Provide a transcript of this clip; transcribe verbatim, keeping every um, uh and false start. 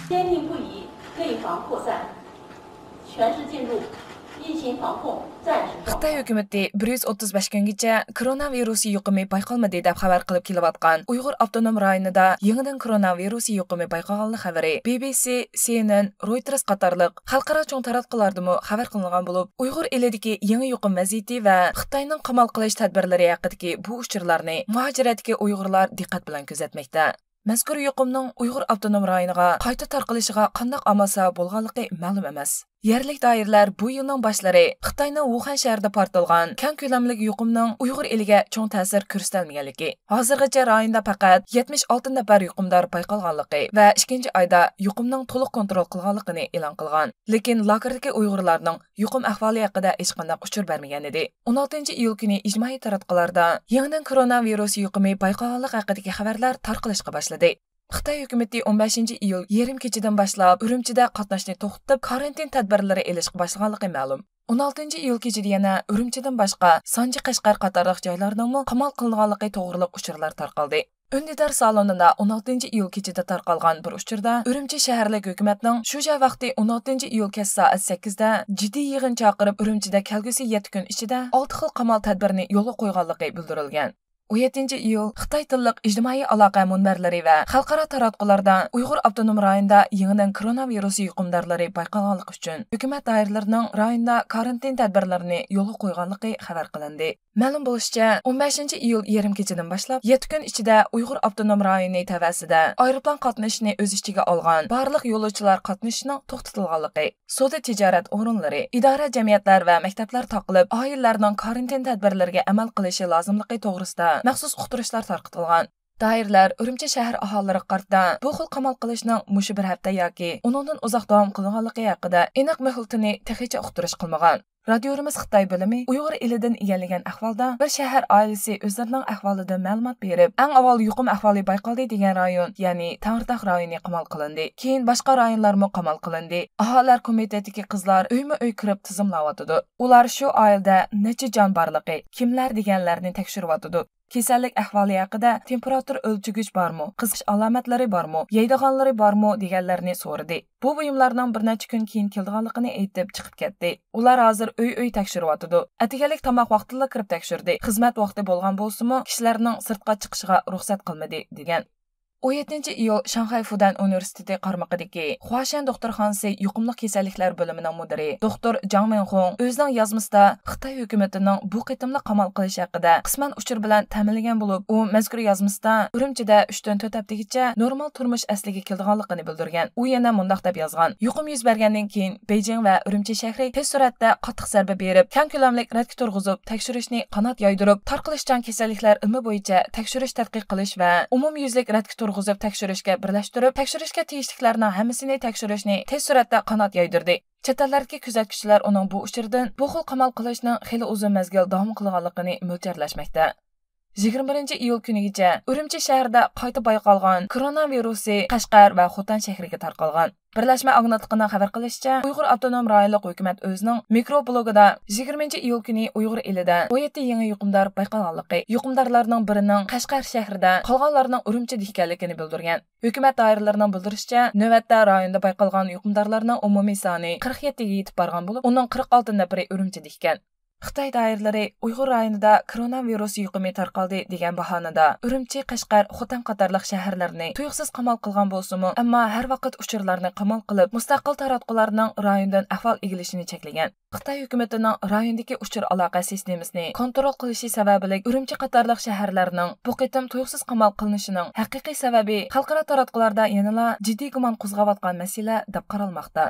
坚定不移内防扩散，全市进入疫情防控暂时状态。 خىتاي ھۆكۈمىتى بىر يۈز ئوتتۇز بەش كۈنگىچە كورونا ۋىرۇسى يۇقۇمى بايقالمىدى دەپ خەۋەر قىلىپ كېلىۋاتقان ئۇيغۇر ئاپتونوم رايونىدا يېڭىدىن كورونا ۋىرۇسى يۇقۇمى بايقالغانلىق خەۋىرى بى بى سى، سى ئېن ئېن، رويتېرس قاتارلىق خەلقئارا چوڭ تاراتقۇلاردىمۇ خەۋەر قىلىنغان بولۇپ، ئۇيغۇر ئېلىدىكى يېڭى يۇقۇم ۋەزىيىتى ۋە خىتاينىڭ قامال قىلىش تەدبىرلىرى ھەققىدىكى بۇ ئۇچۇرلارنى مۇھاجىرەتتىكى ئۇيغۇرلار دىققەت بىلەن كۆزەتمەكتە. مەزكۇر يۇقۇمنىڭ ئۇيغۇر ئاپتونوم رايونىغا قايتا تارقىلىشىغا قانداق ئامال سەۋەب بولغانلىقى مەلۇم ئەمەس. يەرلىك دائىرىلەر بۇ يىلنىڭ باشلىرى خىتاينىڭ ۋۇخەن شەھىرىدە پارتلىغان كەڭ كۆلەملىك يۇقۇمنىڭ ئۇيغۇر ئېلىگە چوڭ تەسىر كۆرسىتەلمىگەنلىكى، ھازىرغىچە رايوندا پەقەت يەتمىش ئالتە نەپەر يۇقۇمدار بايقالغانلىقى ۋە ئىككىنچى ئايدا يۇقۇمنىڭ تولۇق كونترول قىلغانلىقىنى ئېلان قىلغان. لېكىن لاگېردىكى ئۇيغۇرلارنىڭ يۇقۇم ئەھۋالى ھەققىدە ھېچقانداق ئۇچۇر بەرمىگەنىدى. ئون ئالتىنچى ئىيۇل كۈنى ئىجتىمائىي تاراتقۇلاردا يېڭىدىن كورونا ۋىرۇسى يۇقۇمى بايقالغانلىقى ھەققىدىكى خەۋەرلەر تارقىلىشقا باشلىدى. خىتاي ھۆكۈمىتى ئون بەشىنچى ئىيۇل يېرىم كېچىدىن باشلاپ ئۈرۈمچىدە قاتناشنى توختىتىپ، كارانتىن تەدبىرلىرى ئېلىشقا باشلىغانلىقى مەلۇم. ئون ئالتىنچى ئىيۇل كېچىدە يەنە ئۈرۈمچىدىن باشقا سانجى، قەشقەر قاتارلىق جايلارنىڭمۇ قامال قىلىنغانلىقى توغرىلىق ئۇچۇرلار تارقالدى. ئۈندىدار سالونىدا ئون ئالتىنچى ئىيۇل كېچىدە تارقالغان بىر ئۇچۇردا ئۈرۈمچى شەھەرلىك ھۆكۈمەتنىڭ شۇجا ۋاقتى ئون ئالتىنچى ئىيۇل كەچ سائەت سەككىزدە جىددىي يىغىن چاقىرىپ، ئۈرۈمچىدە كەلگۈسى يەتتە كۈن ئىچىدە ئالتە خىل قامال تەدبىرىنى يولغا قويغانلىقى بىلدۈرۈلگەن. ئون يەتتىنچى ئىيۇل خىتاي تىللىق ئىجتىمائىي ئالاقە مۇنبەرلىرى ۋە خەلقئارا تاراتقۇلاردا ئۇيغۇر ئاپتونوم رايونىدا يېڭىدىن كورونا ۋىرۇسى يۇقۇمدارلىرى بايقالغانلىقى ئۈچۈن ھۆكۈمەت دائىرىلىرىنىڭ رايوندا كارانتىن تەدبىرلىرىنى يولغا قويغانلىقى خەۋەر قىلىندى. مەلۇم بولۇشىچە، ئون بەشىنچى ئىيۇل يېرىم كېچىدىن باشلاپ يەتتە كۈن ئىچىدە ئۇيغۇر ئاپتونوم رايونى تەۋەسىدە ئايروپىلان قاتنىشىشىنى ئۆز ئىچىگە ئالغان بارلىق يولۇچىلار قاتنىشىشىنىڭ توختىتىلغانلىقى، سودا تىجارەت ئورۇنلىرى، ئىدارە جەمئىيەتلەر ۋە مەكتەپلەر تاقىلىپ، ئائىلىلەرنىڭ كارانتىن تەدبىرلىرىگە ئەمەل قىلىشى لازىملىقى توغرىسىدا مەخسۇس ئۇقتۇرۇشلار تارقىتىلغان. دائىرىلەر ئۈرۈمچى شەھەر ئاھالىلىرىگە قارىتا بۇ خىل قامال قىلىشنىڭ مۇشۇ بىر ھەپتە ياكى ئۇنىڭدىن ئۇزاق داۋام قىلىدىغانلىقى ھەققىدە ئېنىق مۆھلىتىنى تېخىچە ئۇقتۇرۇش قىلمىغان. رادىيورىمىز خىتاي بۆلۈمى ئۇيغۇر ئېلىدىن ئىگىلىگەن ئەھۋالدا، بىر شەھەر ئائىلىسى ئۆزلىرىنىڭ ئەھۋالىدىن مەلۇمات بېرىپ، ئەڭ ئاۋۋال يۇقۇم ئەھۋالى بايقالدى دېگەن رايون، يەنى تەڭرىتاغ رايونى قامال قىلىندى. كېيىن باشقا رايونلارمۇ قامال قىلىندى. ئاھالىلەر كومىتېتىدىكى قىزلار ئۆيمۇ ئۆي كىرىپ تىزىملاۋاتىدۇ. ئۇلار شۇ ئائىلىدە نەچچە جان بارلىقى، كىملەر دېگەنلەرنى تەكشۈرۈۋاتىدۇ. كېسەللىك ئەھۋالى ھەققىدە تېمپېراتۇرا ئۆلچىگۈچ بارمۇ، قىزىقىش ئالامەتلىرى بارمۇ، يەيدىغانلىرى بارمۇ دېگەنلەرنى سورىدى. بۇ بۇيۇملارنىڭ بىر نەچچە كۈن كېيىن كېلىدىغانلىقىنى ئېيتىپ چىقىپ كەتتى. ئۇلار ھازىر ئۆي-ئۆي تەكشۈرۈۋاتىدۇ. ئەتىگەنلىك تاماق ۋاقتىدىلا كىرىپ تەكشۈردى. خىزمەت ۋاقتى بولغان بولسىمۇ، كىشىلەرنىڭ سىرتقا چىقىشىغا رۇخسەت قىلمىدى، دېگەن. ئون يەتتىنچى ئىيۇل شاڭخەي فۇدەن ئۇنىۋېرسىتېتى قارمىقىدىكى خۇاشەن دوختۇرخانىسى يۇقۇملۇق كېسەللىكلەر بۆلۈمىنىڭ مۇدىرى دوختۇر جاڭ مىڭخۇڭ ئۆزىنىڭ يازمىسىدا خىتاي ھۆكۈمىتىنىڭ بۇ قېتىملىق قامال قىلىش ھەققىدە قىسمەن ئۇچۇر بىلەن تەمىنلىگەن بولۇپ، ئۇ مەزكۇر يازمىسىدا ئۈرۈمچىدە ئۈچتىن تۆت ھەپتىگىچە نورمال تۇرمۇش ئەسلىگە كېلىدىغانلىقىنى بىلدۈرگەن. ئۇ يەنە مۇنداق دەپ يازغان: يۇقۇم يۈز بەرگەندىن كېيىن، بېيجىڭ ۋە ئۈرۈمچى شەھىرى تېز سۈرئەتتە قاتتىق زەربە بېرىپ، كەڭ كۆلەملىك رەتكە تۇرغۇزۇپ، تەكشۈرۈشنى قانات يايدۇرۇپ، تارقىلىشچان كېسەللىكلەر ئىلمى بويىچە تەكشۈرۈش تەتقىق قىلىش ۋە ئومۇميۈزلۈك رەتكە تۇرغۇزۇپ تەكشۈرۈشكە بىرلەشتۈرۈپ، تەكشۈرۈشكە تېگىشلىكلەرنىڭ ھەممىسىنى تەكشۈرۈشنى تېز سۈرئەتتە قانات يايدۇردى. چەت ئەللەردىكى كۆزەتكۈچىلەر ئۇنىڭ بۇ ئۇچۇرىدىن بۇ خىل قامال قىلىشنىڭ خېلى ئۇزۇن مەزگىل داۋام قىلىدىغانلىقىنى مۆلچەرلەشمەكتە. يىگىرمە بىرىنچى ئىيۇل كۈنىگىچە ئۈرۈمچى شەھىرىدە قايتا بايقالغان كورونا ۋىرۇسى قەشقەر ۋە خوتەن شەھىرىگە تارقالغان. بىرلەشمە ئاگېنتلىقىنىڭ خەۋەر قىلىشىچە، ئۇيغۇر ئاپتونوم رايونلۇق ھۆكۈمەت ئۆزىنىڭ مىكرو بلوگىدا يىگىرمىنچى ئىيۇل كۈنى ئۇيغۇر ئېلىدە ئون يەتتە يېڭى يۇقۇمدار بايقالغانلىقى، يۇقۇمدارلارنىڭ بىرىنىڭ قەشقەر شەھىرىدە، قالغانلارنىڭ ئۈرۈمچىدە ئىكەنلىكىنى بىلدۈرگەن. ھۆكۈمەت دائىرىلىرىنىڭ بىلدۈرۈشىچە، نۆۋەتتە رايوندا بايقالغان يۇقۇمدارلارنىڭ ئومۇمىي سانى قىرىق يەتتىگە يېتىپ بارغان بولۇپ، ئۇنىڭ قىرىق ئالتە نەپىرى ئۈرۈمچىدە ئىكەن. خىتاي دائىرىلىرى ئۇيغۇر رايونىدا كورونا ۋىرۇسى يۇقۇمى تارقالدى دېگەن باھانىدا ئۈرۈمچى، قەشقەر، خوتەن قاتارلىق شەھەرلەرنى تۇيۇقسىز قامال قىلغان بولسىمۇ، ئەمما ھەر ۋاقىت ئۇچۇرلارنى قامال قىلىپ، مۇستەقىل تاراتقۇلارنىڭ رايوندىن ئەھۋال ئىگىلىشىنى چەكلىگەن. خىتاي ھۆكۈمىتىنىڭ رايوندىكى ئۇچۇر ئالاقە سىستېمىسىنى كونترول قىلىشى سەۋەبلىك ئۈرۈمچى قاتارلىق شەھەرلەرنىڭ بۇ قېتىم تۇيۇقسىز قامال قىلىنىشىنىڭ ھەقىقىي سەۋەبى خەلقئارا تاراتقۇلاردا يەنىلا جىددىي گۇمان قوزغاۋاتقان مەسىلە دەپ قارالماقتا.